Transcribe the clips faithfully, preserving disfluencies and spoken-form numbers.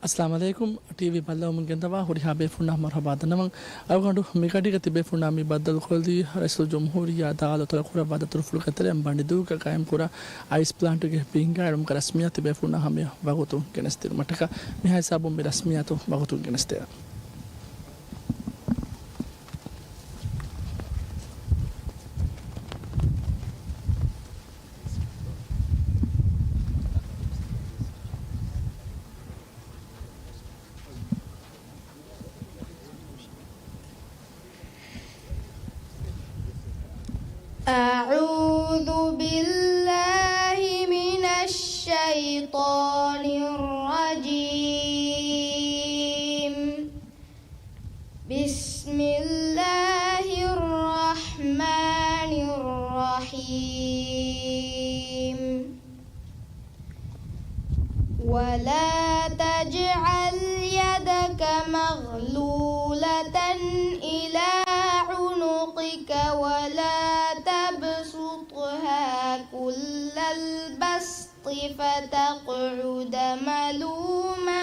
އައްސަލާމު ޢަލައިކުމް. ޓީވީ ބައްލަވަމުން ގެންދަވާ ހުރިހާ ބޭފުޅުންނަށް މަރުޙަބާ ދަންނަވަން. އަޅުގަނޑު މިގަޑީގަ ތިބޭފުޅުންނާ މި ބައްދަލުކޮށްލީ ރައީސުލްޖުމްހޫރިއްޔާ ދާލު ތަޅުކުރައްވާ ދަތުރުފުޅުގެ ތެރެއިން ބަނޑިދޫގަ ޤާއިމްކުރާ އައިސް ޕްލާންޓުގެ ބިންގާއެޅުމުގެ ރަސްމިއްޔާތު ތިބޭފުޅުންނާ ހަމަޔަށް ވަގުތުން ގެނެސްދިނުމަށްޓަކާ. މިހާ ހިސާބުން މި ރަސްމިއްޔާތު ވަގުތުން ގެނެސްދޭ. أعوذ بالله من الشيطان الرجيم. بسم الله الرحمن الرحيم. ولا تجعل يدك مغلولة إلى عنقك ولا تبسطها كل البسط فتقعد ملوما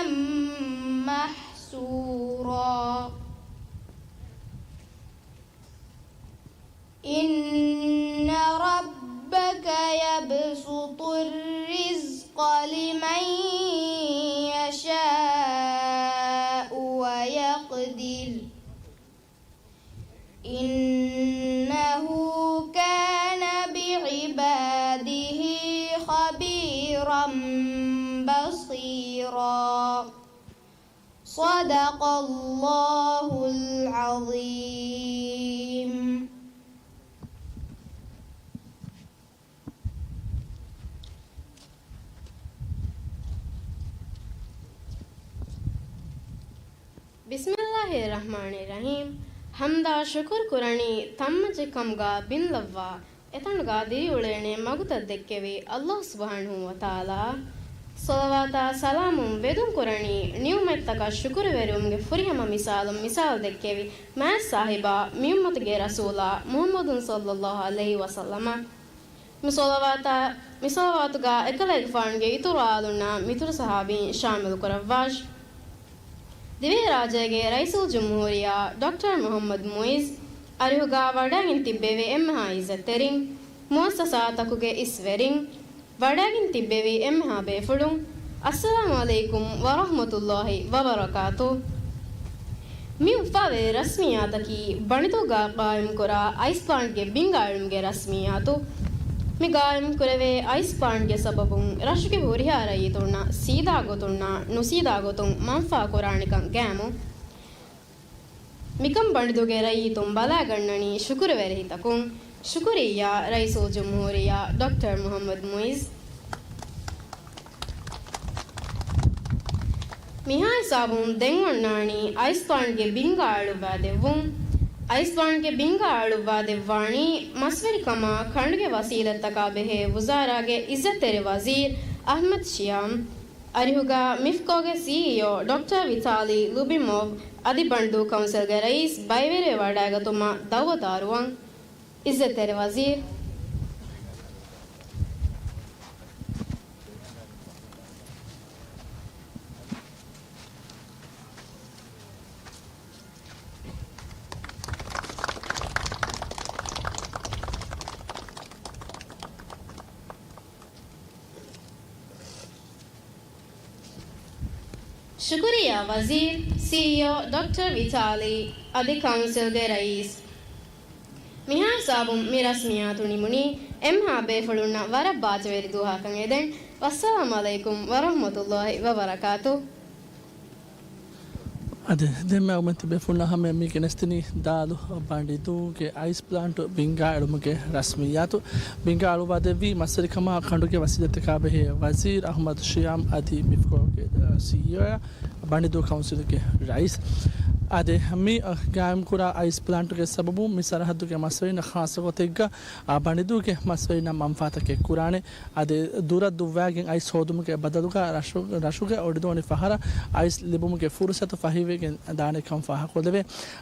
محسورا. إن ربك يبسط الرزق لمن يشاء ويقدر، إنه كان بعباده خبيرا بصيرا. صدق الله العظيم. بسم الله الرحمن الرحيم. ޙަމްދާ ޝުކުރު ކުރަނީ ތަންމައްޗެއް ކަމުގަ ބިންލައްވާ، އެތަނުގަ ދިރިއުޅޭނެ މަގުތައް ދެއްކެވި ﷲ ސުބްޙާނަހޫ ވަތަޢާލާއަށް. ޞަލަވާތާ ސަލާމުން ވެދުން ކުރަނީ ނިޢުމަތްތަކަށް ޝުކުރުވެރިވުމުގެ ފުރިހަމަ މިސާލުން މިސާލު ދެއްކެވި މާތް ސާހިބާ މިއުއްމަތުގެ ރަސޫލާ މުޙައްމަދު ޞައްލައްލާހު ޢަލައިހި ވަސައްލަމަށް. މި ޞަލަވާތާ، މި ޞަލަވާތުގަ އެކަލޭގެފާނުގެ އިތުރު އާލުންނާ މިތުރު ޞަޙާބީން ޝާމިލު ކުރައްވާށި. ދިވެހިރާއްޖޭގެ ރައީސުލްޖުމްހޫރިއްޔާ ޑޮކްޓަރ މުޙައްމަދު މުޢިއްޒު އަރިހުގަ ވަޑައިގެން ތިއްބެވި އެންމެހާ ޢިއްޒަތްތެރިން، މުއައްސަސާތަކުގެ އިސްވެރިން، ވަޑައިގެން ތިއްބެވި އެންމެހާ ބޭފުޅުން، އައްސަލާމު ޢަލައިކުމް ވަރަޙްމަތުﷲި ވަބަރަކާތު. މި އުފާވެރި ރަސްމިއްޔާތަކީ ބަނޑިދޫގަ ޤާއިމްކުރާ އައިސް ޕްލާންޓްގެ ބިންގާއެޅުމުގެ ރަސްމިއްޔާތު. މި ގާއިމްކުރެވޭ އައިސް ޕްލާންޓްގެ ސަބަބުން ރަށުގެ ހުރިހާ ރައްޔިތުންނަށް ސީދާ ގޮތުންނާ ނުސީދާ ގޮތުން މަންފާ ކުރާނެކަން ގައިމު. މިކަން ބަނޑިދޫގެ ރައްޔިތުން ބަލާގަންނަނީ ޝުކުރުވެރި ހިތަކުން. ޝުކުރިއްޔާ ރައީސުލްޖުމްހޫރިއްޔާ ޑޮކްޓަރ މުޙައްމަދު މުޢިއްޒު. މިހާ ހިސާބުން ދެން އޮންނާނީ އައިސް ޕްލާންޓްގެ ބިންގާ އަޅުއްވާ ދެއްވުން. އައިސް ޕްލާންޓްގެ ބިންގާ އަޅުއްވާ ދެއްވާނީ މަސްވެރިކަމާ ކަނޑުގެ ވަސީލަތްތަކާ ބެހޭ ވުޒާރާގެ އިއްޒަތްތެރި ވަޒީރު އަޙްމަދު ޝިޔާމް. އަރިހުގަ މިފްކޯގެ ސީއީއޯ ޑޮކްޓަރ ވިތާލީ ލުބިމޮވް އަދި ބަނޑިދޫ ކައުންސިލްގެ ރައީސް ބައިވެރިވެ ވަޑައިގަތުމަށް ދަޢުވަތު އަރުވަން. އިއްޒަތްތެރި ވަޒީރު. ޝުކުރިއްޔާ ވަޒީރު، ސީއީއޯ ޑޮކްޓަރ ވިތާލީ އަދި ކައުންސިލްގެ ރައީސް. މިހާ ހިސާބުން މި ރަސްމިއްޔާތު ނިމުނީ. އެންމެހާ ބޭފުޅުންނަށް ވަރަށް ބާއްޖަވެރި ދުވަހަކަށް އެދެން. ވައްސަލާމު ޢަލައިކުމް ވަރަޙްމަތުﷲި ވަބަރަކާތު. އަދި ދެންމެ އަޅުގަނޑު ތިބޭފުޅުންނާ ހަމަޔަށް މި ގެނެސްދިނީ ދާލު ބަނޑިދޫގެ އައިސް ޕްލާންޓު ބިންގާ އެޅުމުގެ ރަސްމިއްޔާތު. ބިންގާ އަޅުއްވާ ދެއްވީ މަސްވެރިކަމާ ކަނޑުގެ ވަސީލަތްތަކާ ބެހޭ ވަޒީރު އަޙްމަދު ޝިޔާމް އަދި މިފްކޯގެ، އަ، ސީއީއޯއާ ބަނޑިދޫ ކައުންސިލުގެ ރައީސް. އަދި މި ގާއިމްކުރާ އައިސް ޕްލާންޓުގެ ސަބަބުން މި ސަރަހައްދުގެ މަސްވެރިންނަށް ޚާއްޞަ ގޮތެއްގަ ބަނޑިދޫގެ މަސްވެރިންނަށް މަންފާތަކެއް ކުރާނެ. އަދި ދުރަށް ދުއްވާގެން އައިސް ހޯދުމުގެ ބަދަލުގަ ރަށު، ރަށުގެ އޮޑިދޯނި ފަހަރަށް އައިސް ލިބުމުގެ ފުރުސަތު ފަހިވެގެން ދާނެކަން ފާހަގަކޮށްލެވޭ.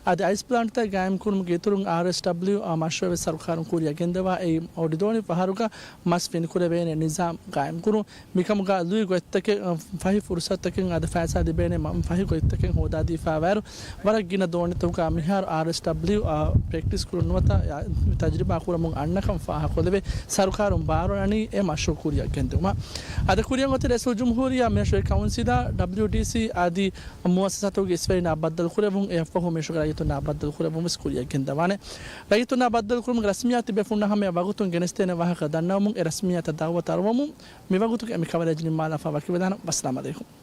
އަދި އައިސް ޕްލާންޓްތައް ގާއިމްކުރުމުގެ އިތުރުން އާރްއެސްޑަބްލިއު މަޝްރޫއެއް ސަރުކާރުން ކުރިއަށް ގެންދަވާ އެއީ އޮޑިދޯނި ފަހަރުގަ މަސް ފިނިކުރެވޭނެ ނިޒާމް ގާއިމްކުރުން. މިކަމުގަ ލުއި ގޮތްތަކެއް، ފަހި ފުރުސަތުތަކެއް އަދި ފައިސާ ލިބޭނެ މަ-، ފަހި ގޮތްތަކެއް ހޯދާދީފާވާއިރު، ވަރަށް ގިނަ ދޯނިތަކުގަ މިހާރު އާރްއެސްޑަބްލިއު ޕްރެކްޓިސް ކުރުން ނުވަތަ ތަޖްރިބާ ކުރަމުން އަންނަކަން ފާހަގަކޮށްލެވޭ. ސަރުކާރުން ބާރުއަނީ އެ މަޝްރޫއު ކުރިއަށް ގެންދިއުމަށް. އަދި ކުރިއަށް އޮތީ ރައީސުލްޖުމްހޫރިއްޔާ މިރަށުގެ ކައުންސިލާ، ޑަބްލިއުޑީސީ އަދި މުއައްސަސާތަކުގެ އިސްވެރިންނާ ބައްދަލުކުރެއްވުން، އެއަށްފަހު މިރަށުގެ ރައްޔިތުންނާ ބައްދަލުކުރެއްވުން ވެސް ކުރިއަށް ގެންދަވާނެ. ރައްޔިތުންނާ ބައްދަލުކުރުމުގެ ރަސްމިއްޔާތް ތިބޭފުޅުންނަށް ހަމަޔަށް ވަގުތުން ގެނެސްދޭނެ ވާހަކަ ދަންނަވަމުން އެ ރަސްމިއްޔާތަށް ދައުވަތު އަރުވަމުން މި ވަގުތުގެ މި ކަވަރޭޖް ނިންމާލާފަ ވަކިވެލާނަން. ވައްސަލާމް އަލައިކުމް.